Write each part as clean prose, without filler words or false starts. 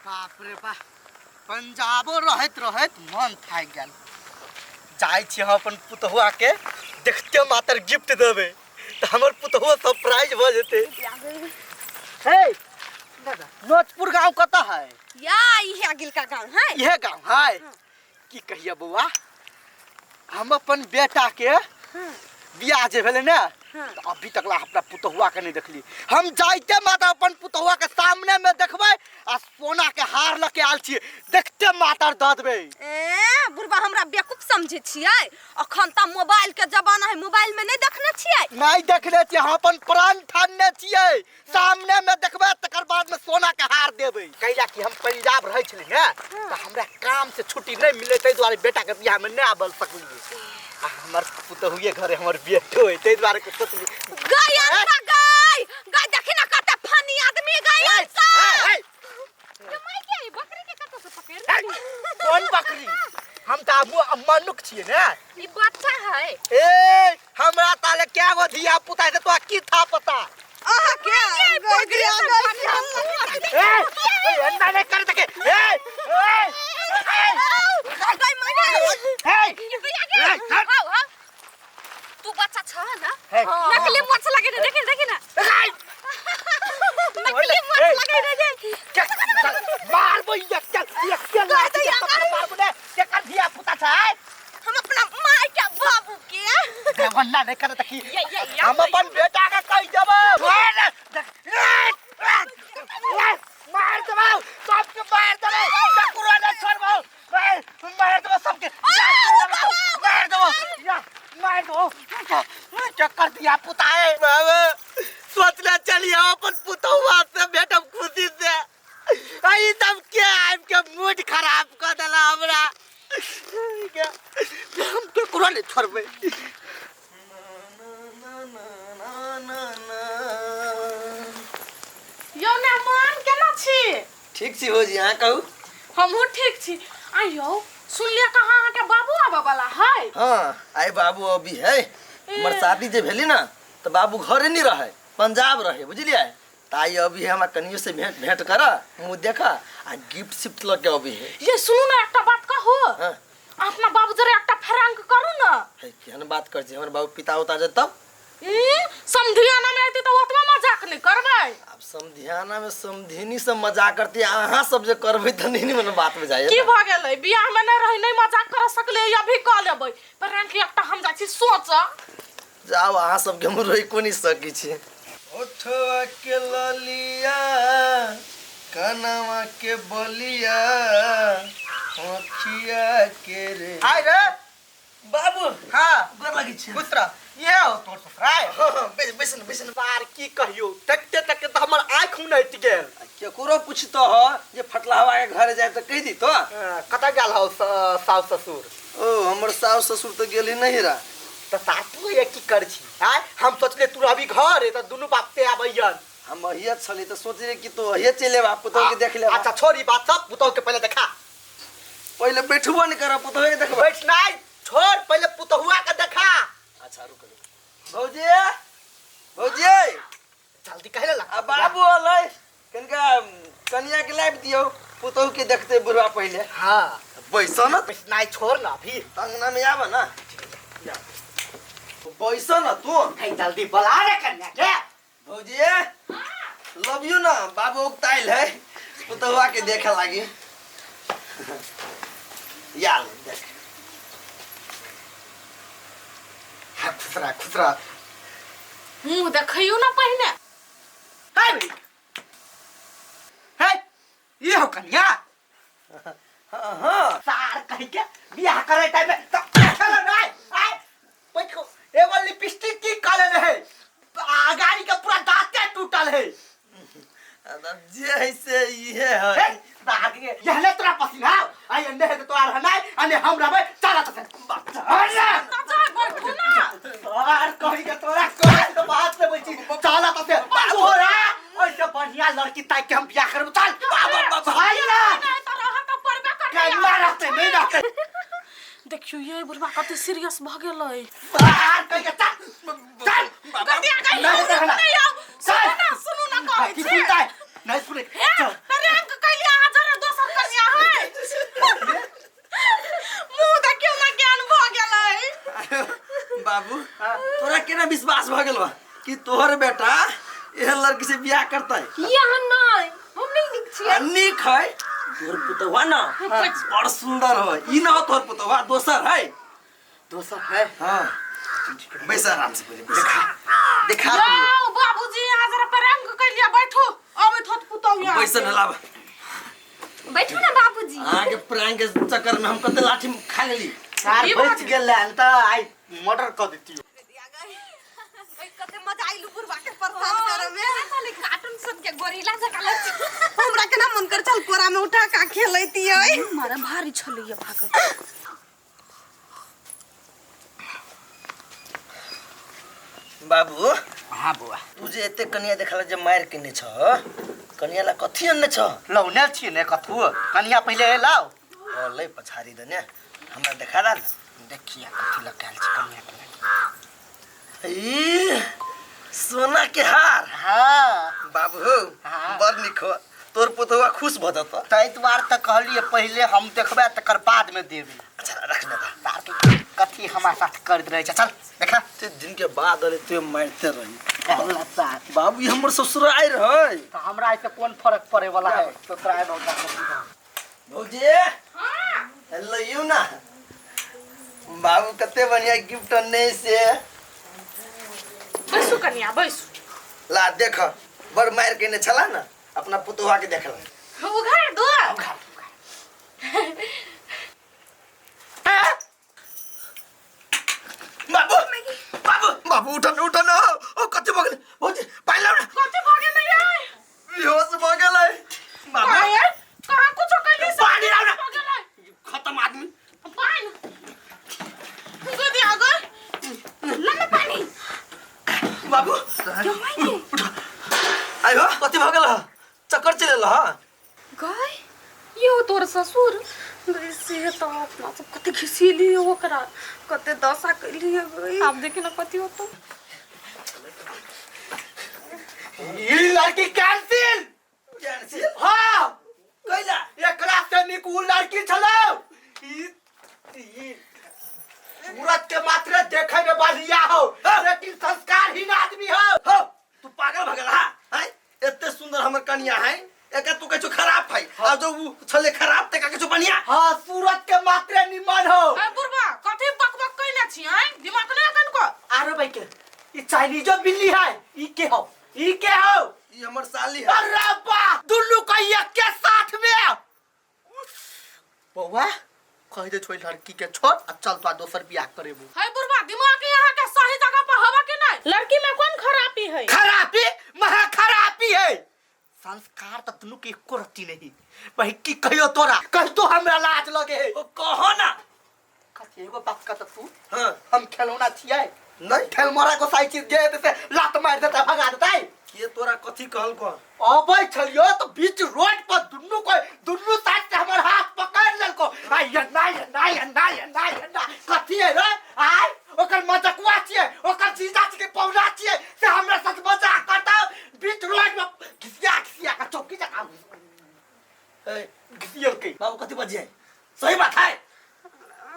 बाप रे बाप, पंजाबो रहैत रहैत मन थाकि गेल। जाइ छी हम अपन पुतहुआ के देखते मात्र गिफ्ट देबै तऽ हमर पुतहुआ सरप्राइज भऽ जेतै। हे दादा, नोचपुर गांव कतऽ है? या इहे गिलका गांव है। इहे गांव है। की कहिए बौआ, हम अपन बेटा के बियाह जे भेलै ने, तऽ अभी तक ला अपना पुतहुआ के नहीं देखली। हम जाइते माता अपन पुतहुआ के सामने में देखबै आ सोना के हार लऽ के आयल छियै, देखते मातर दऽ देबै। ए बुढ़बा, हमरा बेवकूफ समझै छियै? अखन तऽ मोबाइल के जमाना है, मोबाइल में नहीं देखने छियै? नहीं देखने छियै, हम अपन प्राण ठानने छियै, सामने में देखबै तकर बाद में सोना के हार देबै। कैला कि हम पंजाब रहै छली ने, तऽ हमरा काम से छुट्टी नहीं मिले, ताहि दुआरे बेटा के बियाह में नहीं आबल सकलियै। आ हमर पुतहुए घरे हमर बेटो है, ताहि दुआरे के सोचली। गय अंता गय गय, देखी ना कते फनी आदमी गय अंता। ए, ए, जमाई के ई बकरी के कतौ से पकड़ ए, लेली? कोन बकरी? हम तऽ आबू मनुख छियै ने। ई बच्चा है। ए हमरा ताले क्या गो धिया पुता है, तोरा की था पता? अहाँ के बकरी से फनी हम। ए ए, एना नहीं कर सके। ए ए गय माय। ए ए, चल। आओ आओ, तू बच्चा छ ना? हे। नकली मोछ लगे ने, देखी देखी ना। ए, नकली मोछ ए। लगे ने जे। मारबो एक चल एक चल गय तो लाठी के मारबो ने, केकर धिया पुता छै? हम अपना माय के बाबू के देवन्ना नहीं करत की। ये, ये, ये। हम अपन बेटा के कह देबो, मार देबो सबके, मार देबो, ककरो नहीं छोड़बो, मार मार देबो सबके, मार देबो या मार देबो। चक्कर दिया पुता है बाबा, सोचले चलिए अपन पुतहुआ से भेटब खुशी से, आई सब के आबि के मूड खराब कऽ देला हमरा। हम ककरो नहीं छोड़बै। यौ मेहमान, केना छी? ठीक छी भौजी, अहाँ कहू। हमहूँ ठीक छी। आ यौ, सुनलियै कहाँ अहाँके बाबू आबऽ वाला है? हाँ, आइ बाबू अभी है। हमर शादी जे भेली ना, तऽ बाबू घरे नहीं रहे, पंजाब रहे, बुझलियै? तऽ आइ अभी है हमरा कनियो से भेंट भेंट कर, मुँह देखा आ गिफ्ट सिफ्ट लऽ के अभी है। ये सुनू ना, एकटा बात कहू? हाँ। अपना बाबू जरा एकटा फ्रैंक करू ना। है, केहन बात कर छी? हमर बाबू पिता उता जे तब समधियाना में एतै तऽ ओतबा मजाक नहि करबै? आब समधियाना में समधिनी सब मजाक करती, अहाँ सब जे करबै तऽ नहीं मने बात में जाइए। की भऽ गेलै? बियाह में नहि रही, नहि मजाक कर सकलियै, अभी कऽ लेबै फ्रैंक एकटा। हम जाइ छी सोच। जाओ, अहाँ सबके हम रोको नहीं सकै छी। ओठवा के ललिया, कनवा के बलिया, आँखिया के रे। आय रे। बाबू। हाँ। गोर लगै छी। खुश रह। ये हो तोर ससुराल? हाँ हाँ, बैस बैस न, बैस न। सार की कहियो, देखते देखते तऽ हमर आँखि उनटि गेल। केकरो पूछतो ह जे फटलाहवा के घरे जाय तऽ कहि दितो। कतऽ गेल हौ साउस ससुर? ओ हमर साउस ससुर तऽ गेली नहिरा। तऽ सासु ये की कर छी? आय हम सोचले तू रहबी घर तऽ दुनू बाप से आबैयन। हम अहिए छली तऽ सोचलियै कि तू अहिए चलि अयबा, पुतहु के देख लेबा। अच्छा छोड़ ई बात सब, पुतहु के पहिले देखा। पहिले बैठबो नहि करब, पुतहु के देखबै। बैठनाइ छोड़, पहिले पुतहुआ के देखा। अच्छा रुक रुक। भौजी, भौजी। जल्दी कहे ला। आ बाबू अलै, कनिका कनिया के लाबि दियौ, पुतहु के देखते बुढ़वा पहिले। हाँ। बैसो न। बैठनाइ छोड़ ना अभी। अंगना में आब ना, बैसो न तू। हे जल्दी बोला रे कन्या के। भौजी लव you ना, बाबू उकताइल है पुतहुआ के देखे लागी। या ले देख। हाँ, खुश रह, खुश रह। मुँह देखैयौ ना पहिने। हे हे, ये हो कन्या? हाँ हाँ। सार कहीं के बियाह करे टाइम में तो चलो ना आए बैठो। एगो लिपस्टिक की काले रहे, आ गाड़ी के पूरा दांते टूटल है। अब जे है से इहे है। हे सार के यहले तोरा पसीना आई अंडे है तो तोरा रहनाय अने हम रहबै। चला तो अरे तऽ जा बैठू ना। सार कहीं के तोरा कोई तो बात से बोलची, चला तो से तोरा ऐसे बढ़िया लड़की ताक के हम बियाह करब। चल बाबा भाई ना। नहि तऽ रहत तऽ पड़बे करतै। केना रहते, नहीं रहते। देखियौ ये बुढ़बा कते सीरियस भऽ गेलै। सार कहीं के चल चल। गदिया गई। नहीं देखना। नहीं आओ, सुनू ना, सुनू ना, कहै की छी। सुनता है? नहीं सुने। हे चल। प्रैंक कैलियै अहाँ जरा। बाबू तोरा केना विश्वास भ गेल बा कि तोहर बेटा एहन लड़की से बियाह करतै? यहाँ नहीं, हम नहीं नीक छियै। आ नीक है तोहर पुतहुआ ना, बड़ सुंदर है। ई ना हो तोहर पुतहुआ, दोसर है। दोसर है? हाँ, बैस आराम से, पहले बैस। देखा। जाओ बाबूजी, यहाँ जरा प्रैंक कर लिया, बैठो। अबैत होत पुतहु यहाँ। बैस न लाब। बैठू ना बाबूजी। अहाँके प्रैंक के चक्कर में हम कते लाठी खा लेली। सार ई बच बात- गेल हन त आइ मर्डर क देतियो। कते मजा आइलू बुढ़वा के परेशान करे में। खाली कार्टून सब के गोरिल्ला जका लग हमरा केना मन कर चल कोरा में उठा का खेलैतियै। मारा भारी छलैया भागल। बाबू। हाँ बौआ। तू जे एते कनिया देखला जे मार केने छ, कनिया ला कथी अनने छ? लौने छियै ने कथू, कनिया पहिले लाओ। ले पछाड़ी दने हमरा देखा दाल। देखिया कथी लगायल छै कनिया के। ई सोना के हार। हाँ। बाबू। हाँ। बड़ निक हो, तोर पुतहुआ खुश भ जतऽ। ताहि दुआरे तऽ कहलियै पहिले हम देखबै तकर बाद में देबै। अच्छा रख ने बा। तार के कथी हमरा साथ करैत रहै छै, चल देखा। ते दिन के बाद अरे तू मारते रही। कहला साथ। बाबू ई हमर ससुराल रहै। तऽ हमरा एहिसँ कोन फर्क पड़े वाला है ससुराल हो। भौजी। हेलो you ना बाबू कते बढ़िया गिफ्ट अनने से। बैसू कनिया, बैसू। ला देख, बड़ मार केने छला ना अपना पुतहुआ के देखला। उघार दो। बाबू बाबू बाबू उठन उठन, ओ कथी भऽ गेलै? भौजी पानि लाउ ना। कथी भऽ गेलै यै? बेहोश भऽ गेलै बाबू। कहाँ यै? कहाँ कुछो कैली से? पानि लाउ ना। भऽ गेलै। खत्म आदमी। पानि गोदी आ गई। ला ना पानी। बाबू उठ। आइ हो कथी भऽ गेल? चक्कर चलि एल ह? गय यो तोर ससुर गई से तो अपना सब कते घिसेली ओकरा, कते दशा कैलियै गई। आब देखी ना कथी होतो। ई लड़की कैंसिल। कैंसिल? हाँ। कैला? एकरा से नीक उ लड़की छलौ। ई ई सूरत के मात्र देखे में बढ़िया हो, लेकिन संस्कारहीन आदमी हो। हो तू पागल भऽ गेल हा? हैं, एते सुंदर हमर कनिया है, एका तू कहै छौ खराब है, आ जो उ छले खराब ते कहै छौ बढ़िया। हाँ, सूरत के मात्र निमन हो। ए बुढ़बा, कथी बकबक कैले छी? हैं, दिमाग नहीं अखन को? आरो भाई के ई चाइनीजो बिल्ली है। ई के हो? ई के हो? ई हमर साली है। अरे वाह, दुल्लू का एक के साथ में। बौआ कह दे छोड़ लड़की के, छोड़ आ चल तो दोसर बियाह करेबू। है बुढ़बा, दिमाग यहाँ के सही जगह पर हवा के नहीं? लड़की में कौन खराबी है? खराबी, महा खराबी है। संस्कार तो दुनू के एको रत्ती नहीं। भाई की कहियो तोरा, कह तो हमरा लाज लगे है। ओ कहो ना। कथी एगो बात कह तू? हाँ। हम खेलौना छियै? नहीं। खेल मरा को साई चीज जे से लात मार देता भगा देता। के तोरा कथी कहल को? अबै छलियो तो बीच रोड पर दुनू कोई दुनू साइड से हमर हाथ पकड़ लेलको। आ ये ना ये ना ये ना ये ना ये ना कथी है रे? आय ओकर मजकुआ छियै, ओकर जीजा के पौना छियै, से हमरा साथ मजाक करता बीच रोड में घिसिया घिसिया का चौकी जका ए घिसियलकै। बाबू कथी बजिए? सही बात है।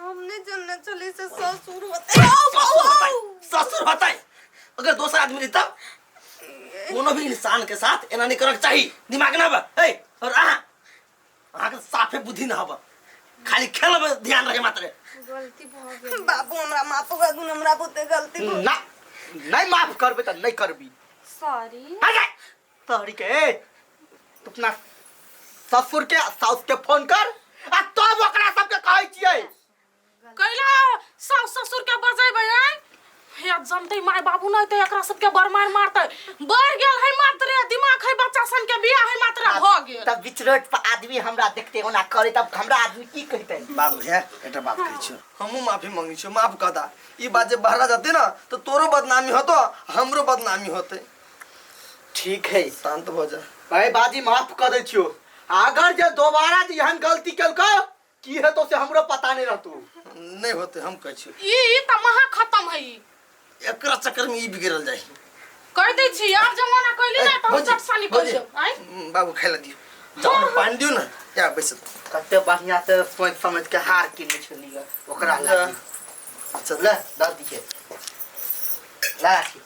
हमने जनने चली से ससुर होते। ससुर होतै, ससुर होतै। अगर दोसर आदमी रही तब कोनो भी इंसान के साथ एना नहीं करक चाही। दिमाग ना बा। ए और अहाँ अहाँ के साफे बुद्धि ना हब, खाली खेल में ध्यान रहे मात्र। गलती भ गेल बाबू, हमरा माफ कर दू, हमरा बहुते गलती भ ना नहीं माफ करबे त नहीं करबी। सॉरी। अरे सॉरी के तू अपना ससुर के साउस के फोन कर आ तब ओकरा सबके कहै छियै। कैला सास ससुर के बजेबै? आय हे जनते माय बाबू नहीं ते एकरा सबके बड़ मार मारते। बढ़ गेल है मात्र दिमाग है बच्चा सन के बियाह है मात्र भ गेल। तब बीच रोड पर आदमी हमरा देखते ओना करे तब हमरा आदमी की कहते? बाबू हे एकटा बात कहै छियौ, हमहूँ माफी मांगै छियौ, माफ कऽ दा। ई बात जे बहरा जतै ना तो तोरो बदनामी होतो, हमरो बदनामी होते। ठीक है, शांत भऽ जा। भाई बाजी माफ कर दै छियौ, अगर जे दोबारा जे एहन गलती केलको की हेतो से हमरो पता नहीं रहतो। नहीं होते, हम कहै छियौ। ई त महा खत्म है ई। एकरा चक्कर में ई बिगड़ल जाइ। कह दै छी आब जमाना कहली ना त हम भौजी, चट साली कह भौजी, देब। आय बाबू खाइ ला दियौ, जाउ ने पानि दियौ ना, या बैसल। कते बढ़िया से सोच समझ के हार किने छलियै ओकरा लागी। अच्छा ले दऽ दिहे। ला राखी।